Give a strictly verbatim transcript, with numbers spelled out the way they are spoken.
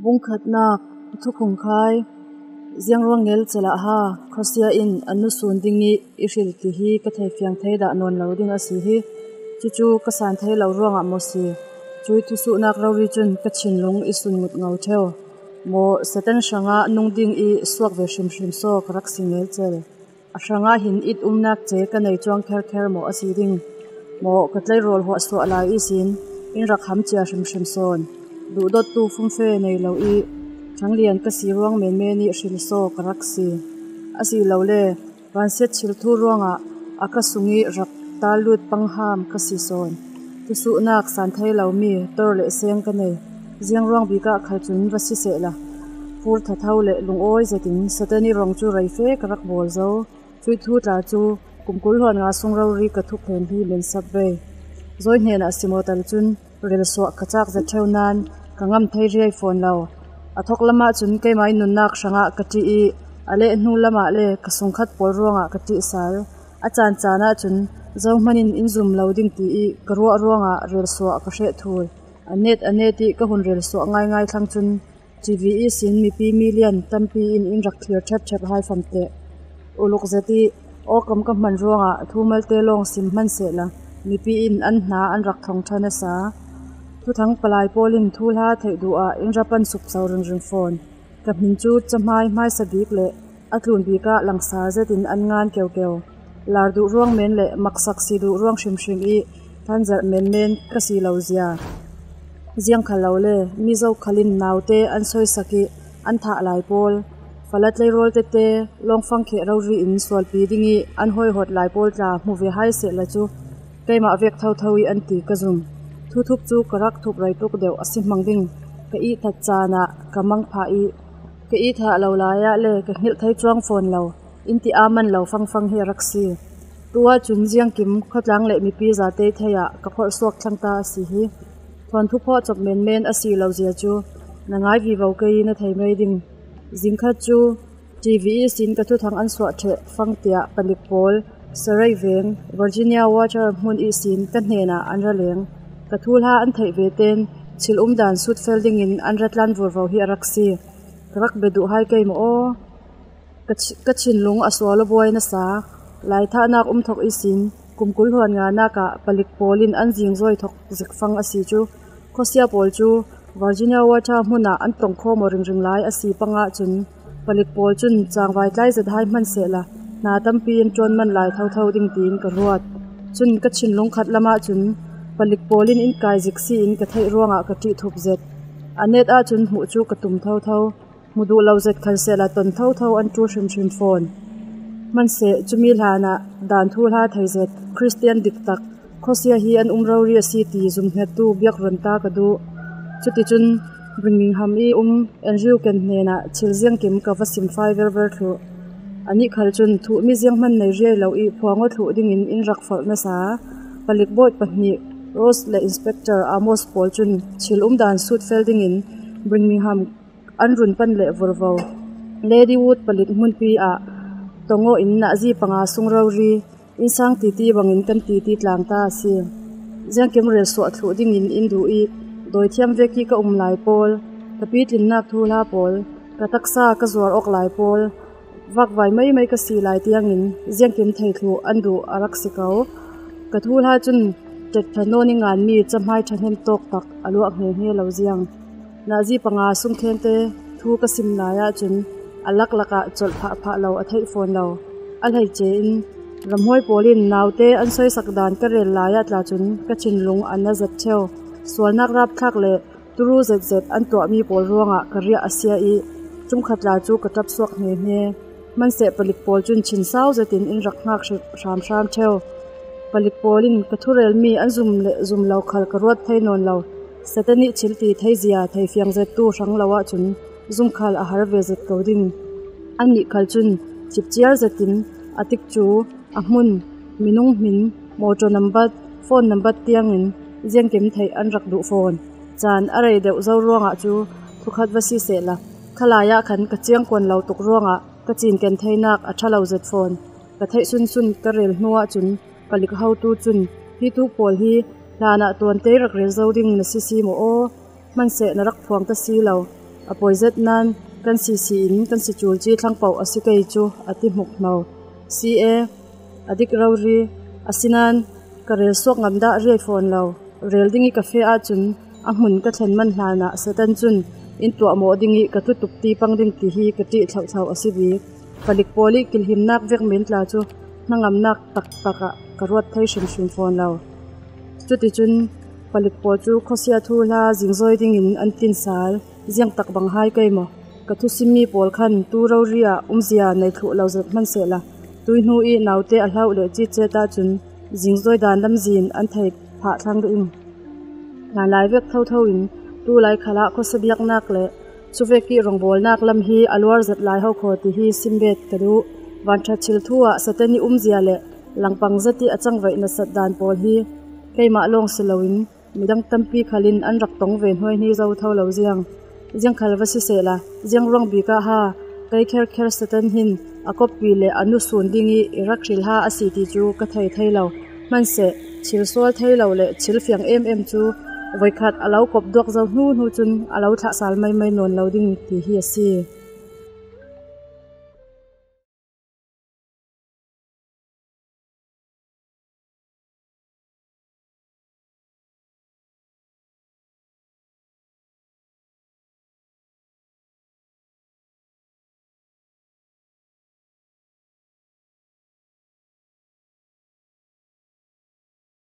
Bung khatnak. Thukhun khai. Ziang ruang ngel cela ha, Khosia in a nu sun ding i i hril ti hi ka thei fiang thei dah nawn lo ding a si hi. Cucu ka san thei lo ruangah maw si. Cui thusuhnak rori cun ka thinlung i sun ngut ngo ṭheu. Maw Satan hrangah nung ding i suak ve hrimhrim saw ka rak si ngel cel. A hrangah hin it umnak ce ka nei cuang kherkher maw a si ding? Maw ka tleirawl huahsuah lai ihsin in rak ham cia hrimhrim sawn? Duhdawttu fumfe nei lo i ṭhanglian ka si ruang menmen i hril saw ka rak si. Asilole, vansiat thil thu ruangah a ka sung i rak tar lut pangham ka si sawn. Thusuhnak san thei lomi tor le seng ka nei. Ziang ruang bikah khal cun va si sehla, fur thatho le lungawi zetin Satan i rong cu reife ka rak bawl zo. Cuih thu tla cu kum kul hluan nga sung rori ka thuk hen hi men sap ve. Zawi hnenah si maw tal cun relsuah ka cak zet ṭheu nain ka ngam thei riai fawn lo. A thawk lamah cun keimah i nunnak hrangah ka ṭih i a leh hnu lamah le ka sungkhat pawl ruangah ka ṭih sal. A caan caan ahcun zohman in in zum lo ding ti i ka ruah ruangah relsuah ka hreh thul. A net a net i ka hun relsuah ngaingai thlang cun T V ihsin mipi milian tampi in in rak thlir ṭhepṭhep hai famteh. Uluk zet i awkam ka hman ruangah thu malte lawng sim hman sehla mipi in an hna an rak thong ṭha nasa. Thuthang palai pawl in thuhla theih duh ah in ra pan suk so ringring fawn. Ka hmin cu cahmai hmaisa bik le a tlun bikah langsa zetin an ngan keukeu. Lar duh ruang men le maksak si duh ruang hrimhrim i thanzarh menmen ka si lo zia. Ziang khal lo le, mi zokhal in naute an soisak i an thah lai pawl, fala tleirawlte te lawngfang kheh rori in sualpi ding i an hawihawt lai pawl tla hmu ve hai sehla cu keimah vek thotho i an ti ka zum. Thuthup cu ka rak thup rei tuk deuh a si hmang ding ka ihthat caan ah ka mang phah i ka ihthat lo lai ah le ka hngilh thei cuang fawn lo, in ti a man lo fangfang hi a rak si. Tu ahcun Ziangkim khuatlang le mipi zate thei ah ka phorh suak thlang ta a si hi. Thuanthu phawh cawp menmen a si lo zia cu na ngai vivo kei i na thei mei ding. Zingkhat cu T V ihsin ka thuthang an suah ṭheh fang tiah palik pawl Surrey veng Virginia Water hmun ihsin ka hnenah an ra leng. Ka thuhla an theih ve ten thil umdan sutfel dingin an ra tlan vurvo hi a rak si. Ka rak bia duh hai kei maw aw? Ka thi-, ka thinlung a sual a buai nasa. Laithahnak um thawk ihsin kum kul hluan nga nak ah palik pawl in an zingzawi thawk zik fang a si cu. Khuasia pawl cu Virginia Water hmun ah an tong khawm aw ringring lai a si pang ahcun palik pawl cun cangvai tlai zet hai hman sehla hna tampi an ṭuan man lai thotho ding tiin ka ruat. Cun ka thinlung khat lam ahcun palik pawl in in kai zik si in ka theih ruangah ka ṭih thup zet. A net ahcun hmuh cu ka tum thotho. Hmu duh lo zet khal sehla ton thotho an ṭul hrimhrim fawn. Hmanseh, cumi hlanah dan thuhla thei zet, Khristian diktak, Khuasia hi an um rori a si ti zumhngettu biakruan ta ka duh. Cuticun Birmingham i um Andrew Kent hnenah thil Ziangkim ka va simfai verver thluh. Anih khal cun thuhmi zianghman nei riai lo i phuang aw thluh dingin in rak forh nasa. Palik bawih pahnih Rose le Inspector Amos pawl cun thil umdan sutfel dingin Birmingham an run pan leh vurvo. Ladywood palik hmunpi ah tong aw in nazi panga sung rori, innsang titi bangin kan titi tlang ta a si. Ziangkim relsuah thluh dingin in duh i dawithiam vek i ka um lai pawl, ka pitlinnak thuhla pawl, ka taksa ka zuar awk lai pawl, vakvai meimei ka si lai tiangin Ziangkim thei thluh an duh a rak si ko. Ka thuhla cun ṭetṭha nawn i nganmi cahmai ṭhahnem tawk tak a luah hngehnge lo ziang. Nazi panga sungkhente thu ka sim lai ahcun a laklak ah colh phahphah lo a theih fawn lo. A hleice in ramhuai pawl in naute an soisak dan ka rel lai ah tla cun ka thinlung a na zat ṭheu. Sualnak rapthlak le turu zetzet an tuahmi pawl ruangah ka riah a sia i ṭumkhat tla cu ka ṭap suak hngehnge. Hmanseh palik pawl cun thinsau zetin in rak hngak hri-, hramhram ṭheu. Palik pawl in ka thurelmi an zum le zum lo khal ka ruat thei nawn lo. Satan ih thil ti theizia theifiang zettu hrang lo ahcun zumkhal a har ve zet ko ding. Annih khal cun cipciar zetin a tikcu, a hmun, minung hmin, motor nambat, phone nambat tiangin Ziangkim theih an rak duh fawn. Caan a rei deuh zo ruangah cu thukhat va si sehla, khalai ah khan ka ciangkuan lo tuk ruangah ka cinken theinak a ṭha lo zet fawn. Ka theih sunsun ka rel hnu ahcun palik hotu cun, "Hi tu pawl hi hlanah tuante rak rel zo ding na si si maw aw? Hmanseh na rak phuang ta si lo. A pawi zet nan kan sisi in kan si chul chi thlangpoh a si kei chu a ti hmuk hmo. C A, a dik rori, a sinan ka rel suak ngam dah riai fawn lo. Rel ding i ka fe ah cun a hmun ka thlen man hlanah Satan cun in tuahmawh ding i ka tlutuk ti pang ding ti hi ka ṭih thlauhthlau a si bik. Palik pawl i kilhimnak vek men tla cu hnangamnak taktak ah ka ruat thei hrimhrim fawn lo. Cuticun palik pawl cu khuasia thu hla zingzawi dingin an tin sal. Ziangtak bang hai kei maw? Ka thusimmi pawl khan tu rori ah umzia nei thluh lo zet hmansehla, tuihnu i naute a hlauh le citcet ahcun zingzawi dan lamzin an thei phah thlang ding. Hlanlai vek thotho in tu lai khalah khuasa biaknak le cuvek i rawngbawlnak lam hi a luar zet lai ho khaw ti hi simbet ka duh. Vanṭha thil thu ah Satan i umzia le langpang zet i a cangvaih nasat dan pawl hi keimah lawng si loin midang tampi khalin an rak tong ve hnuaihni zo tho lo ziang. Ziang khal va sisehla, ziang ruang bik ah ha, kei kherkher Satan hin a koppi le a nusun ding i i rak hrilha a si ti cu ka thei thei lo. Hmanseh, thil sual thei lo le thil fiang em em cu voikhat a lo kop duak zo hnu hnu cun a lo thlahsal maimai nawn lo ding ti hi a si.